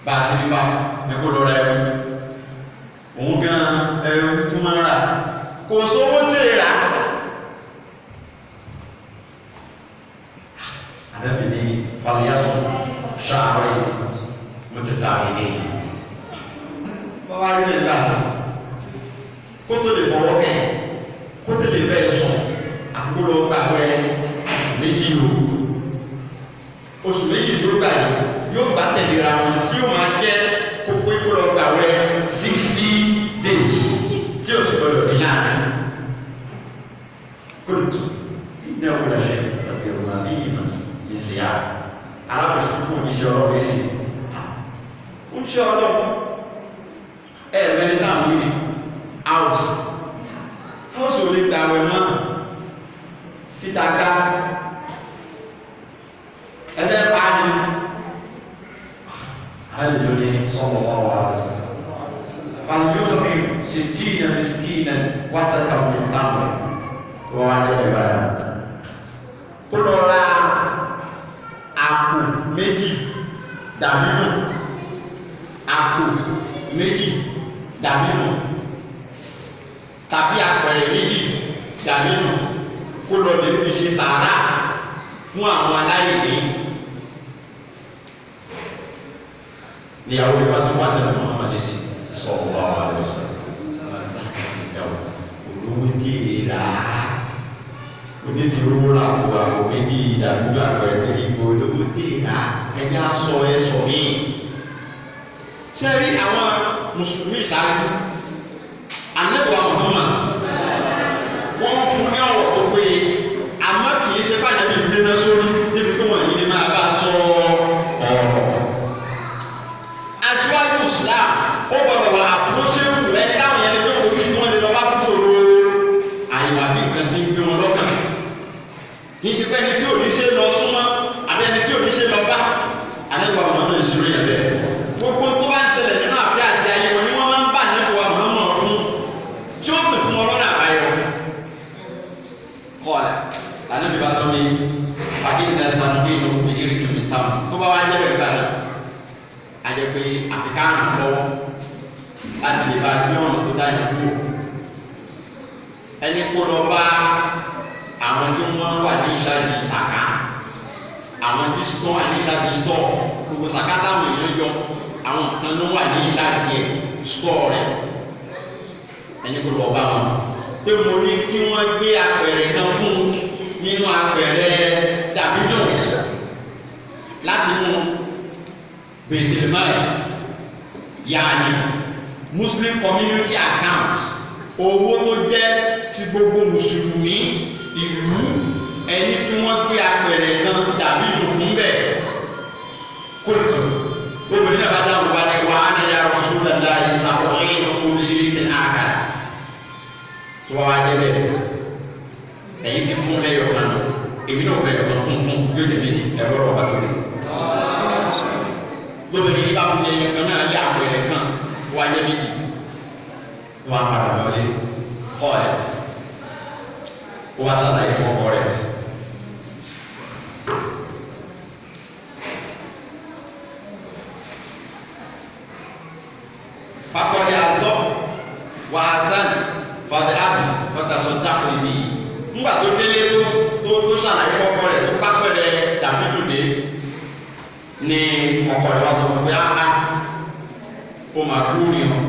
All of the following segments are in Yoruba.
Bá a ṣe nípa ní kó lọ ra ẹrú. Òun gan ẹrú tún máa ń rà. Kò sówó tí ì rà. Ànábì ní faliyasọ ṣáàrẹ mo ti ta èdè. Wọ́n wá rí bẹ́ẹ̀ gbà kó tó lè fọwọ́ kẹ́ kó tó lè bẹ́ẹ̀ sùn àti kó lọ gbàgbẹ́ méjì o. Oṣù méjì tí ó gbà yìí yóò gbà tẹ̀léra wọn tí ó máa jẹ́ kó pé kó lọ gbàwẹ̀ 60 days tí o sì gbọdọ̀ ní láàrin. Kóòtù ní ọ̀gbọ̀dọ̀ ṣe ọ̀gbẹ̀rún àbí ìmọ̀ ìṣẹ̀yà arábìnrin tó fún oníṣẹ́ ọlọ́run èsì. Ń ṣe ọlọ́run ẹ̀ẹ̀mẹ́ni táwọn wí ni house house ò lè gbàwẹ̀ mọ́ síta gbá ẹgbẹ́ pa ni. Àlejò ní sọ́wọ́ wà wà فليطعم 60 مسكينا وسطا من تمر. Wọ́n wá ní ẹ̀bá rẹ̀. Kó lọ ra àpò méjì dàbídùn, àpò méjì dàbídùn tàbí apẹ̀rẹ̀ méjì dàbídùn kó lọ lè fi ṣe sàárà fún àwọn aláìní. Níyàwó rẹ̀ bá tó wà nínú Muhammad sí sallallahu alaihi wasallam. Olówó tí ì rà á, oní ti rówó rà kó àpò méjì ìdàgbàsókè àpẹẹrẹ méjì kó olówó tí ì rà ẹjẹ aṣọ ẹ sọ mí. Ṣé rí àwọn mùsùlùmí ìṣáájú? Ànábì Muhammad wọ́n fún ní ọ̀rọ̀ tó péye, àmọ́ kì í ṣe fàjẹ́bí gbéná sórí níbi tó wọ̀nyí ni máa bá sọ ọ̀rọ̀. Aṣíwájú Islam ó gbọ́dọ̀ wà àpòṣẹ́kù ẹni táwọn yẹn lè jókòó tí wọ́n lè lọ bá fún ṣòro àyèwà bí nǹkan ti ń gbé wọn lọ́kàn. Kì í ṣe pé ẹni tí ò ní ṣe lọ súnmọ́ àbí ẹni tí ò ní ṣe lọ bá. Ànábì Muhammad ìṣirò yẹn bẹ́ẹ̀. Gbogbo tó bá ń ṣẹlẹ̀ nínú àfẹ́ àti ayé wọn ni wọ́n máa ń bá Ànábì Muhammad fún tí ó sì fún wọn lọ́nà àbáyọ. Kọ́ọ̀lá Ànábì bá tọ́ mi pàdé ìdásánú bí ìlú fi ìrìkì mi táwọn tó bá wá jẹ́ bẹ́ẹ̀ gbà náà. A jẹ́ pé àfikà ràn lọ́wọ́ láti lè bá gbé ọ̀nà tó dáyà kúrò. Ẹni kó lọ bá àwọn tí wọ́n wà ní ìṣáájú sàká, àwọn tí wọ́n wà ní ìṣáájú stọ̀, gbogbo sàká táwọn èèyàn yọ, àwọn kan ló wà ní ìṣáájú ẹ̀ stọ̀ rẹ̀. Ẹni kó lọ bá wọn. Pé mo ní kí wọ́n gbé apẹ̀rẹ̀ kan fún nínú apẹ̀rẹ̀ dàbídùn láti mú bètèmáì yaani Muslim community account, owó tó jẹ́ ti gbogbo mùsùlùmí ìlú, ẹni kí wọ́n gbé apẹ̀rẹ̀ kan dàbí fún bẹ́ẹ̀. Kóòtù obìnrin náà bá dáhùn wá ní wa á ní ya Rasulullah ìsàkóyè obìnrin kì í àkàrà tó wá dé bẹ́ẹ̀. Ẹ̀yin ti fún lẹ́yọ̀ kan, èmi náà fẹ́ yọ̀ kan fún yóò dé méjì ẹ̀rọ ọ̀rọ̀ bá tó dé. Lóbìnrin yìí bá fún ẹyọ kan náà lé àpẹẹrẹ kan wá jẹ méjì wọn padà lọlé kọ́ ẹ̀ wọ́n ṣàlàyé fún ọkọ rẹ̀. Fakọ̀dé azọ́ wà á sàn fàdé àbí fàtàsọ̀ dàpọ̀ ìbí. Ńgbà tó délé tó tó ṣàlàyé fún ọkọ rẹ̀ tó pápẹ́rẹ́ dàbí dòde ní ọkọ rẹ̀ wá sọ fún pé á ó máa kú rìn ọ́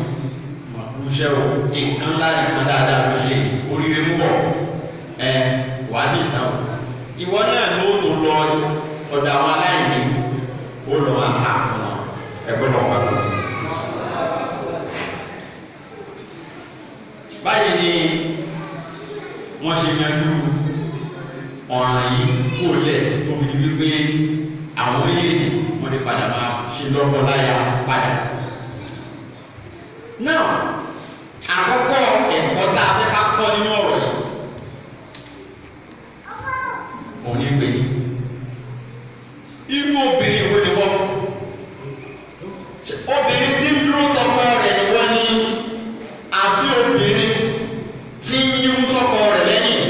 máa kú iṣẹ́ o, nǹkan ńlá nǹkan dáadáa ló ṣe oríire púpọ̀ ẹ wàá ti tàn o. Ìwọ náà ló tó lọ ọ̀dọ̀ àwọn aláìní ó lọ máa hà fún wọn ẹgbẹ́ náà wà lọ. Báyìí ni wọ́n ṣe yanjú ọ̀ràn yìí kó lẹ̀ tó fi di wípé àwọn méjèèjì wọ́n lè padà máa ṣe lọ́kọ láya padà. Now, àkọ́kọ́ ẹ̀kọ́ tá a fẹ́ ká kọ́ nínú ọ̀rọ̀ yìí òun ní pé ní irú obìnrin wo ni wọ́n? Obìnrin tí ń dúró tọkọ rẹ̀ ni wọ́n ní, àbí obìnrin tí ń yíwú sọ́kọ rẹ̀ lẹ́yìn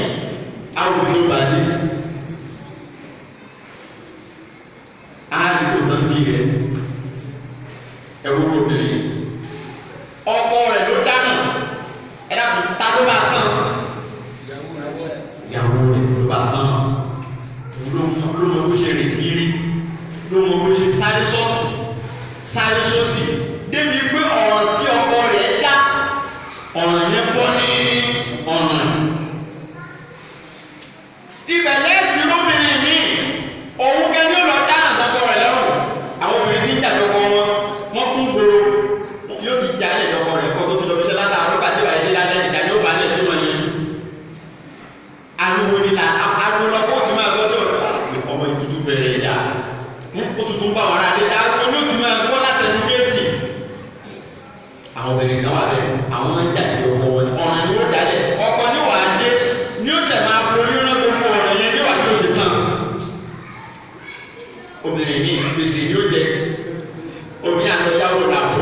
àwùjọ bàdé? Aládùúgbò náà bí rẹ̀. Ẹ̀wù obìnrin ọkọ rẹ̀ ló dáná. Ẹ dàpọ̀ ta ló bá tán? Ìyàwó rẹ̀ ló bá tán. Ló mọ bó ṣe rìn kiri, ló mọ bó ṣe sáré sọ́tún sáré sósì, débi pé ọ̀ràn tí ọkọ rẹ̀ dá, ọ̀ràn yẹn bọ́ ní ọ̀ràn. Ibẹ̀ lẹ́ẹ̀tì lóbìnrin mi, òun kẹ́ ní ó lọ dáná sọ́kọ rẹ̀ lọ́rùn. Àwọn obìnrin tí ń jà lọ́kọ wọn, wọ́n kún gbòòrò, yóò ti jà lẹ̀ lọ́kọ rẹ̀ kọ́ tó ti lọ fi ṣe látàárọ̀ nígbà tí wàá yé lálẹ́ ìjà yóò bá lẹ̀ tí wọ́n yẹn. Ariwo ni la ariwo lọ́kọ́ ti máa gbọ́ tí ọmọ ìtútù bẹ̀rẹ̀ ìjà. Ó tuntun bá wọn rà lé, ariwo ni ó ti máa gbọ́ látẹnu géètì. Àwọn obìnrin kan wà bẹ́ẹ̀, àwọn ń jà ní ọkọ wọn, ọ̀ràn ni ó dálẹ̀, ọkọ ni wàá dé, ni ó tẹ̀ máa forí rán gbogbo ọ̀ràn yẹn ní wàá tó ṣe tán. Obìnrin mi gbèsè ni ó jẹ, omi àlọ́yàwó làbó,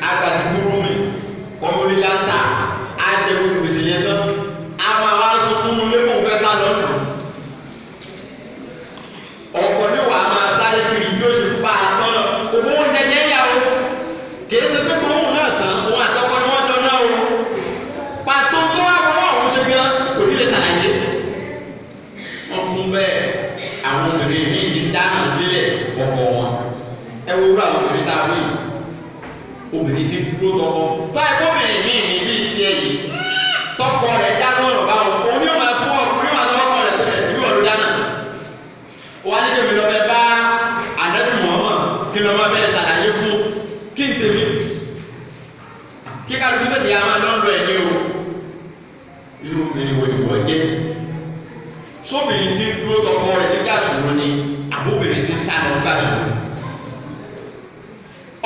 agbati gbúrú mi, kọ́mọ́lé láńtà, á jẹ gbogbo gbèsè yẹn tán, á máa wá sunkún nulẹ̀ kó fẹ́ sá lọ́nà. Ọkọ ni wàá máa sáré kiri bí ó ṣe bá a tán, òfò oúnjẹ yẹn yà ó, kìí ṣe pé òun náà tán, òun àtọkọ ni wọ́n jọ náà o. Pàtó tó wà wọ́n òun ṣe gan kò ní lè ṣàlàyé. Wọ́n fún bẹ́ẹ̀ àwọn obìnrin mi ti dáná lélẹ̀ ọkọ wọn. Ẹ wo irú àwọn obìnrin tá a wí. Obìnrin ti dúró tọkọ. Báyìí obìnrin mi ní bíi tiẹ̀ yìí. Tọkọ rẹ̀ dáná ọ̀rọ̀ báwọn. Òun yóò máa fún ọkùnrin máa sọ ọkọ rẹ̀ pé ìlú ọ̀rọ̀ dáná. Wọ́n á ní kí mi lọ bẹ bá Ànábì Muhammad kí lọ́ máa bẹ́ẹ̀ ṣàlàyé fún kí n tèmi. Kí kálukú tètè yà máa lọ́nlọ́ ẹ̀ ní o. Irú obìnrin wo ni wọ́n jẹ́? Sóbìnrin tí ń dúró tọkọ rẹ̀ nígbà ṣòro ni àbóbìnrin tí ń sá lọ nígbà ṣòro.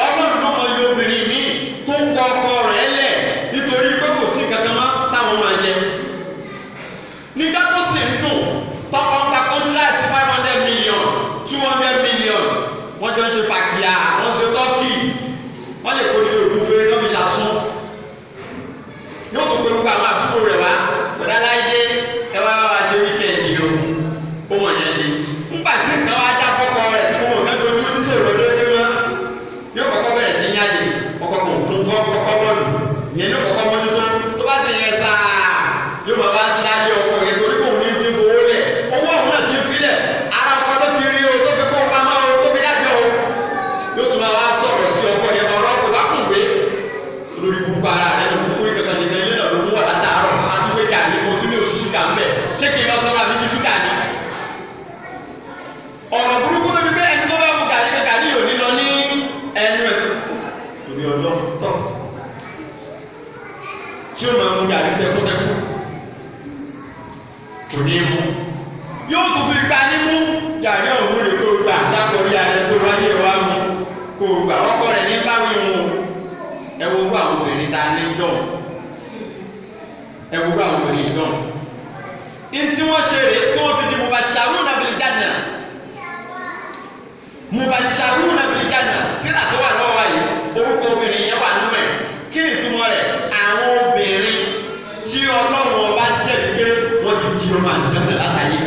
Ọlọ́run ló mọ iye obìnrin mi tó ń kọ ọkọ rẹ̀ lẹ̀ nítorí pé kò sí kankan mọ́ táwọn máa jẹ. Nígbà tó sì ń dùn, tọkọ ń gba contract 500 million, 200 million, wọ́n jọ ń ṣe fàkìyà, wọ́n ṣe tọ́kì, wọ́n lè kó nílé ògúnfe lọ́fi ṣàsún. Yóò tún pé gbogbo àwọn àbúrò rẹ̀ wá, bọ̀dá láyé ẹ wá bá wa ṣe wíkẹ́ndì o, ó mọ̀ yẹn ṣe. Nígbà tí nǹkan wá dá kọ́kọ́ rẹ̀ tí mo mọ̀ nǹkan dojú tí sòrò lóde mọ́, yóò kọ́kọ́ bẹ̀rẹ̀ sí yáde, kọ́kọ́ kò kún kọ́kọ́ bọ́ọ̀lù, ìyẹn ló kọ́kọ́ mójútó, tó bá sì yẹn sáà, yóò máa wá láyé ọkọ yẹn torí kò ní ti fowó lẹ̀, owó ọ̀hún náà ti fi lẹ̀, ara ọkọ ló ti rí o, tó fi kó pamọ́ o, tó fi dájọ́ o, yóò tún máa wá sọ̀rọ̀ sí ọkọ yẹn, ọ̀rọ̀ kò bá kùn gbé lórí gbogbo ara rẹ̀ ló kúkú kankan ṣe kan ilé náà ló mú wà látàárọ̀ àtúgbé gàrí mo tún ní oṣù ṣúgà ń bẹ̀ ṣé kí n lọ sọ́ra mi ju ṣúgà ni. Ọ̀rọ̀ burúkú tó fi pé ẹni tó bá mu gàrí kan gàrí yóò ní lọ ní ẹnu ẹ̀ torí ọjọ́ tọ̀ tí ó máa mu gàrí tẹkútẹkú kò ní mú yóò tún fi gba nímú gàrí ọ̀hún rè kó gbà dákọ̀rí ààrẹ tó wáyé wa mú kó gbà ọkọ rẹ̀ ní báwí mu. Ẹ wo irú àwọn obìnrin tá a ní jọ, ẹ wo irú àwọn obìnrin jọ ní tí wọ́n ṣe rèé tí wọ́n fi di mubasharuna bil janna. Mubasharuna bil janna tíra tó wà lọ́wọ́ yìí, orúkọ obìnrin yẹn wà nínú ẹ̀. Kí ni ìtumọ̀ rẹ̀? Àwọn obìnrin tí Ọlọ́run ọba jẹ́rìí pé wọ́n ti di ọmọ àlùjánnà látàyè.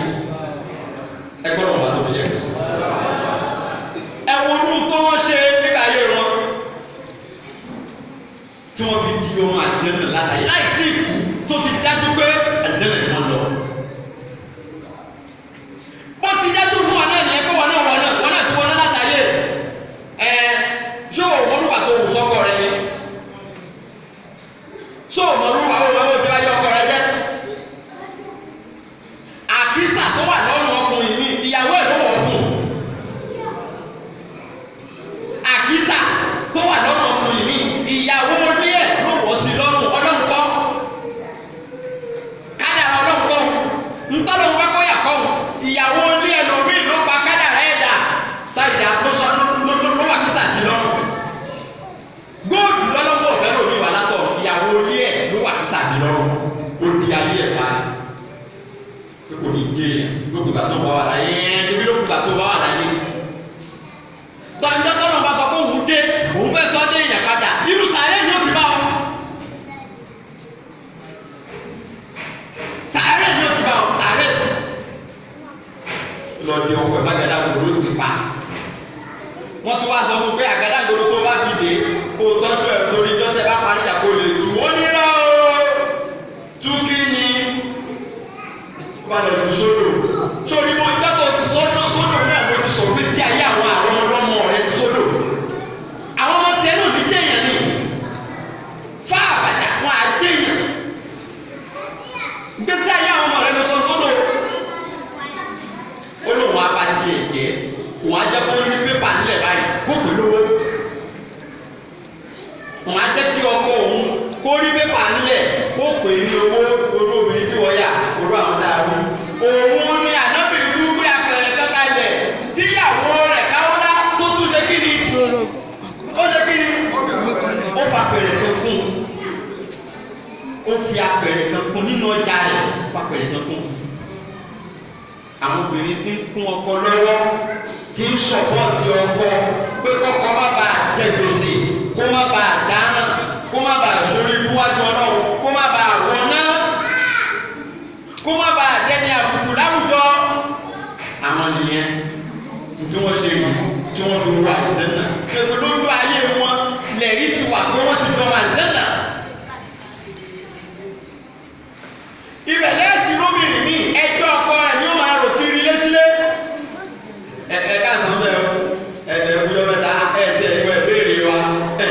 Ẹ gbọ́dọ̀ wà tó fi jẹ́ kó sọ. Ẹ wo irú tó wọ́n ṣe nígbà ayé wọn tí wọ́n fi di ọmọ àlùjánnà látàyè láì tí ì kú, tó ti dájú pé àlùjánnà ni wọ́n lọ. Bó ti dájú fún wa náà nìyẹn pé wọn náà wọn náà wọn náà ti wọn náà látàyè. Ẹ ṣé o mọ̀rúwà tó wù sọ́kọ rẹ ni? Ṣé o mọ̀rúwà ó mọ̀ bó ti wáyé ọkọ rẹ jẹ́? Àkísà tó wà lọ́rùn ọkùnrin mi, ìyàwó ẹ̀ ló wọ̀ fún un. Àkísà tó wà lọ́rùn ọkùnrin mi, ìyàwó orí ẹ̀ ló wọ̀ sí lọ́rùn. Ọlọ́run kọ́ kádàrá, Ọlọ́run kọ́ ntọ́lọ́run bá kọ́ yà kọ́ ìyàwó orí ẹ̀ lómi ló pa kádàrá ẹ̀ dà sáìdá ló sọ ló wà kísà sí lọ́rùn. Góòdù lọ́lọ́mọ ọ̀fẹ́ lómi wà látọ̀, ìyàwó orí ẹ̀ ló wà kísà sí lọ́rùn. Ó di ayé ẹ̀ pa pé kò ní jẹ́ yẹn lókùgbà tó bá wà láyé ẹ̀ ṣe bí lókùgbà tó bá wà láyé. Tọ́jọ́ tọ́lọ́ bá sọ pé òun dé, òun fẹ́ sọ dé èèyàn padà, inú sàárè ni ó ti bá ọ. Sàárè ni ó ti bá ọ, sàárè. Lọ di ọkọ̀ ẹ̀ bá gàdá wò ló ti pa. Wọ́n tún wá sọ fún pé àgádágodo tó bá fi dé kó o tọ́jú ẹ̀ torí ijọ́ tẹ́ bá parí ìjà kó o lè tù. Ó ní rán o, tú kí ni? Ó bá lọ jù sódò. Sórí mo ìjọ́ tó ti sọ́dọ̀ sódò náà ló ti sọ̀rọ̀ sí ayé àwọn àrọ́mọdọ́mọ rẹ̀ sódò. Àwọn ọmọ tiẹ̀ náà ní jẹ́yàn ni. Fá àbàdà wọn á jẹ́yàn. Gbèsè ayé àwọn ọmọ rẹ̀ ló sọ sódò. Ó lóun á bá tiẹ̀ jẹ́, òun á jẹ́ kó ní pépà nílẹ̀ báyìí kó pè lówó. Òun á jẹ́ kí ọkọ òun kó rí pépà nílẹ̀ kó pè ní owó orú obìnrin tí wọ́n yà orú àwọn tá a rí. Òun ni ànábì tún gbé apẹ̀rẹ̀ kan kalẹ̀ tíyàwó rẹ̀ káwọ́lá tó tún ṣe kí ni? Ó ṣe kí ni? Ó fa apẹ̀rẹ̀ kan kún. Ó fi apẹ̀rẹ̀ kan kún nínú ọjà rẹ̀, ó fa apẹ̀rẹ̀ kan kún. Àwọn obìnrin tí ń kún ọkọ lọ́wọ́, tí ń sọ̀pọ̀tì ọkọ pé kọ́kọ́ má bàa jẹ gbèsè, kó má bàa dáràn, kó má bàa sórí ibú wájú Ọlọ́run, kó má bàa wọná, kó má bàa dẹni àbùkù láwùjọ. Àwọn nìyẹn tí wọ́n ṣe rí tí wọ́n fi wọ àlùjánnà. Pẹ̀lú lójú ayé wọn lẹ̀rí ti wà pé wọ́n ti dọ̀mọ àlùjánnà. Ibẹ̀ lẹ́ẹ̀tì rómìnì mi ẹjọ́ ọkọ rẹ̀ ni ó máa rò kiri lésílé. Ẹ káàsán bẹ́ẹ̀ o, ẹ ẹ̀kújọ́ mẹ́ta, ẹ ti ẹ̀ níwọ̀ ẹ béèrè wa. Ẹ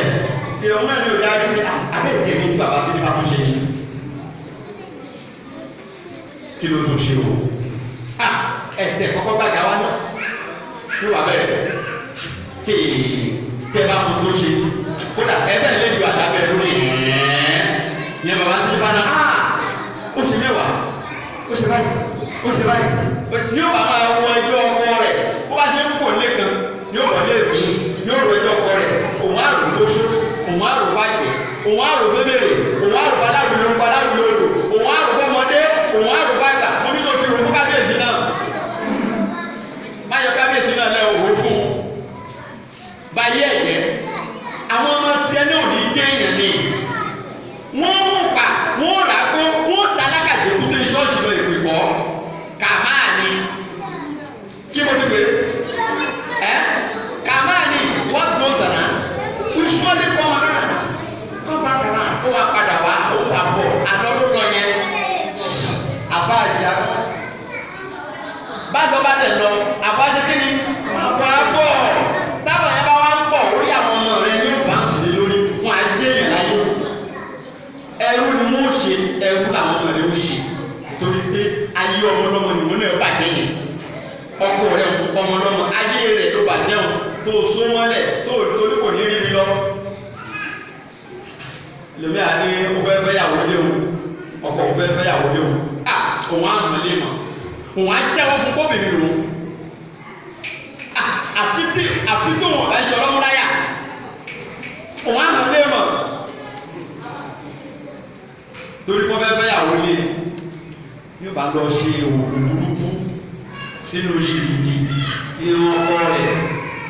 ìyọ̀n náà ni òjá rí abẹ́ ìtì ẹ̀mí tí bàbá sí nípa tó ṣe ni. Kí ló tún ṣe o? Ẹ ti ẹ̀ kọ́kọ́ gbàgà wá náà. Yóò wá bẹ̀rẹ̀. Tẹ́ bá mọ tó ṣe. Kódà ẹ bẹ́ẹ̀ lè ju àdábẹ́ lórí ẹ̀ẹ́. Ìyẹn bàbá sí nípa náà. Ó ṣe mẹ́wàá, ó ṣe báyìí, ó ṣe báyìí. Yóò bá máa wọ ẹjọ́ ọkọ rẹ̀, bó bá ṣe ń kò lẹ́kan, yóò wọlé mi, yóò rọ ẹjọ́ ọkọ rẹ̀, òun á rò lóṣù, òun á rò wájẹ, òun á rò bébèrè, òun á rò baláwìlú baláwìlú odò, òun á rò bọ́mọdé, òun á rò bàgbà, mo ní sọ ti rò fún kábíyèsí náà. Máyọ̀ kábíyèsí náà lẹ́ òwò fún un. Báyé ẹ̀yẹ, àwọn ọmọ tiẹ̀ náà ò ní jẹ́ èèyàn ni. Wọ́n mú pa, wọ́n rà kó, wọ́n ta alákàdé kúté ṣọ́ọ̀ṣì lọ ìpè kọ́. Kàmáà ni. Kí mo ti pè é? Kàmáà ni what goes around will surely come around. Come back around. Ó wá padà wá, ó wá bọ̀, àná ló lọ yẹn. Àbá àjà. Bá lọ bá dẹ̀ lọ, àbá ṣe kí ni? Àbá bọ̀. Táwọn yẹn bá wá ń bọ̀ orí àwọn ọmọ rẹ ní ó bá ń sì lé lórí, wọn á dé yẹn láyé. Ẹrú ni wọ́n ṣe, ẹrú làwọn ọmọ rẹ ó ṣe. Torí pé ayé ọmọlọ́mọ ni wọ́n náà bàjẹ́ yẹn. Ọkọ rẹ ọmọlọ́mọ ayé rẹ̀ ló bàjẹ́ wọn tó sún mọ́lẹ̀ tó torí kò ní rí mi lọ. Lèmi àní ó fẹ́ fẹ́ yàwó léwu, ọkọ ó fẹ́ fẹ́ yàwó léwu. Òun á mọ̀ lé mọ̀, òun á jẹ́wọ́ fún kóbìnrin lòun. Àfi tí òun ọ̀gá ń ṣe ọlọ́múláyà, òun á mọ̀ lé mọ̀. Torí kó fẹ́ fẹ́ yàwó lé, yóò bá lọ ṣe òògùn burúkú sínú ṣìgìdì irun ọkọ rẹ̀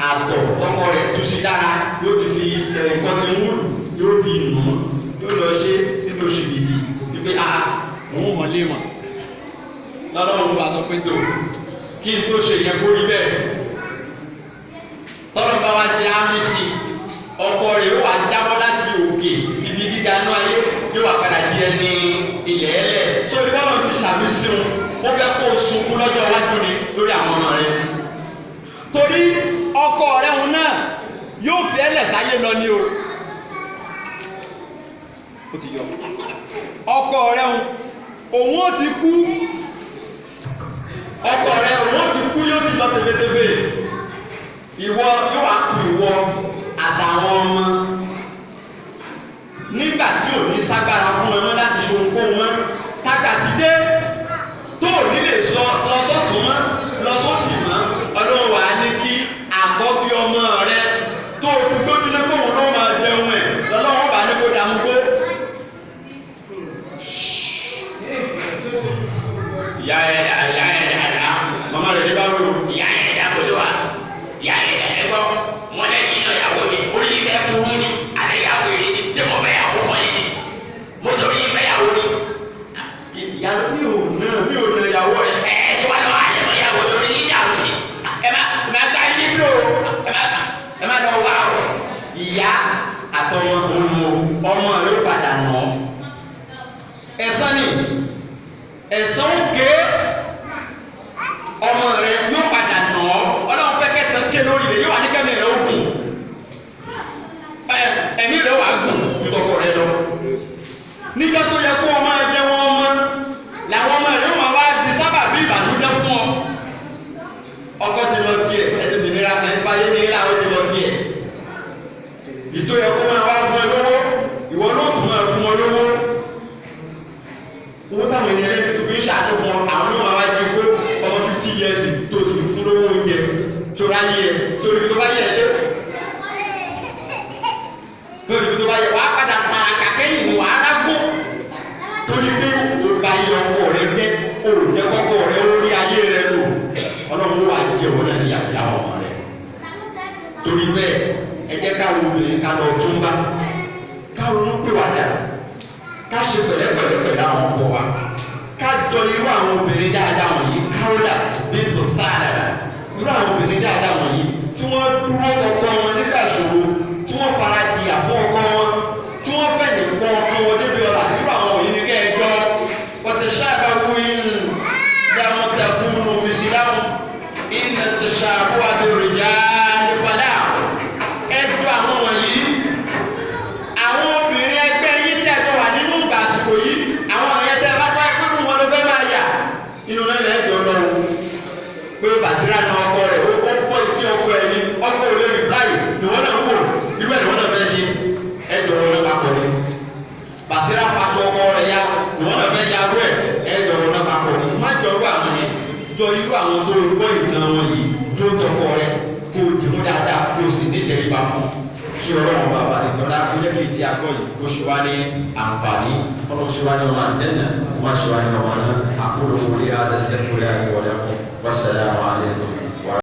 àtọ̀ ọkọ rẹ̀ tú sí dára yóò ti fi nǹkan tí ń wúlù yóò fi nù ún yóò lọ ṣe sínú ṣìgìdì wípé a òun mọ̀ lé mọ̀ lọ́lọ́run bá sọ pé tó kí n tó ṣe yẹn kó rí bẹ́ẹ̀ tọ́lọ́ bá wá ṣe ámì sí ọkọ rẹ̀ yóò wá jábọ́ láti òkè ibi gíga inú ayé yóò wá padà di ẹni ilẹ̀ ẹlẹ̀ sórí bọ́lá ti ṣàmì sí wọn ó fẹ́ kó o sunkún lọ́jọ́ iwájú ni lórí àwọn ọmọ rẹ torí ọkọ rẹ òun náà yóò fi ẹlẹ̀ sáyé lọ ní o ó ti yọ ọkọ rẹ òun ó ti kú ọkọ rẹ òun ó ti kú yóò ti lọ tẹfẹtẹfẹ ìwọ yóò wá kú ìwọ àtàwọn ọmọ nígbà tí ò ní ságbára fún ẹ mọ́ láti ṣe ohunkóhun mọ́ tágbà ti dé tó ò ní lè sọ lọ sọ́tún mọ́ lọ sósì mọ́ Ọlọ́run wà á ní kí àkọ́bí ọmọ rẹ tó o ti gbójúlé kóhun ló máa jẹun ẹ̀ lọ́lọ́run bá ní kó dààmú gbó. Ìyá ẹ ìyá ẹ ìyá màmá rẹ̀ ní bá wúlò Ìyá ẹ̀ ẹ̀dá kò wá. Ìyá ẹ̀ ẹ̀ gbọ́. Wọ́n lẹ́yìn iná ìyàwó mi. Orí yìí fẹ́ kú ní. Àlẹ́ ìyàwó yìí ni. Ṣé mo fẹ́ yàwó fún yín ni? Mo torí yìí fẹ́ yàwó ni. Ìyá àtọmọ òun ọmọ rẹ ó padà nà ọ́. Ẹ̀san ni ẹ̀san ó ké, ọmọ rẹ yóò padà nà ọ́. Ọlọ́run fẹ́ kẹsàn ké lórí rẹ, yóò wà ní kẹ́mi rẹ ó gùn, ẹ̀mí rẹ wà gùn ju tọkọ rẹ lọ. Níjọ́ tó yẹ kó ọmọ jẹ wọn ọmọ làwọn ọmọ rẹ máa wá di sábà bí ìbànújẹ́ fún ọ. Ọkọ ti lọ tiẹ̀, ẹ ti fi nira, ẹ ti bá yé nira, ó ti lọ tiẹ̀. Ìtò yẹ kó máa wá fún ẹ lówó, ìwọ ló tún máa fún ọ lówó. Owó táwọn ènìyàn lẹ́ni tó fi ń ṣàánú fún ọ, àwọn ló máa wá di kó ọmọ 50 years tó ti fún lówó oúnjẹ tó ráyé ẹ, torí tó bá yẹ ẹ dé. Lórí tó bá yẹ, wàá padà tààrà kẹ́yìn ni wàá rágbó. Torí pé o bá yẹ ọkọ rẹ jẹ́, o jẹ́ kọ́kọ́ rẹ ó rí ayé rẹ lò. Ọlọ́run wà jẹ́ òun náà ní ìyàwó ọmọ rẹ. Torí bẹ́ẹ̀, ẹ jẹ́ káwọn obìnrin ká lọ túnbá, ká ronú pìwàdà, ká ṣe pẹ̀lẹ́pẹ̀lẹ́ pẹ̀lú àwọn ọkọ wa, ká jọ irú àwọn obìnrin dáadáa wọ̀nyí, Khawlat bintu Tha'laba, irú àwọn obìnrin dáadáa wọ̀nyí tí wọ́n dúró ọkọ wọn nígbà ṣòro, tí wọ́n fara jìyà fún ọkọ wọn, tí wọ́n fẹ̀yìn pọ̀ ọkọ wọn débi ọ̀la, irú àwọn wọ̀nyí ni kẹ́ ẹ jọ. Watashabahu in lam takunu mislahum inna tashabuha birrijali falah. Ẹ jọ àwọn wọ̀nyí, àwọn obìnrin ẹgbẹ́ yín tí a jọ wà nínú ìgbà àsìkò yìí, àwọn ọ̀yẹ́ tẹ́ bá tọ́ ẹgbẹ́ wọn ló fẹ́ máa yà inú náà lẹ́ẹ̀ jọ lọ pé Bàṣírà náà ọkọ rẹ̀ ó fọ́ etí ọkọ ẹ̀ ní ọkọ ò lè rìpláì ni wọ́n náà wò, irú ẹ̀ ni wọ́n náà fẹ́ ṣe, ẹ jọ wọn papọ̀ ni. Bàṣírà faṣọ ọkọ rẹ̀ ya ni wọ́n náà fẹ́ ya rú ẹ̀, ẹ jọ wọn papọ̀ ni. Má jọ irú àwọn yẹn, jọ irú àwọn tó gbọ́ ìtàn wọn yìí, jó tọkọ rẹ̀ kó o dìmú dáadáa, kó o sì ní ìtẹríba fún un. Kí Ọlọ́run bàbá àdìgbọ́lá kó jẹ́ kí ìtì àgọ́ yìí kó ṣe wá ní àǹfààní, Ọlọ́run ṣe wá ní ọmọ àlùjánnà, kó má ṣe wá ní ọmọ náà. Aqulu qawli hadha astaghfirullaha li wa lakum, wassalamu alaykum.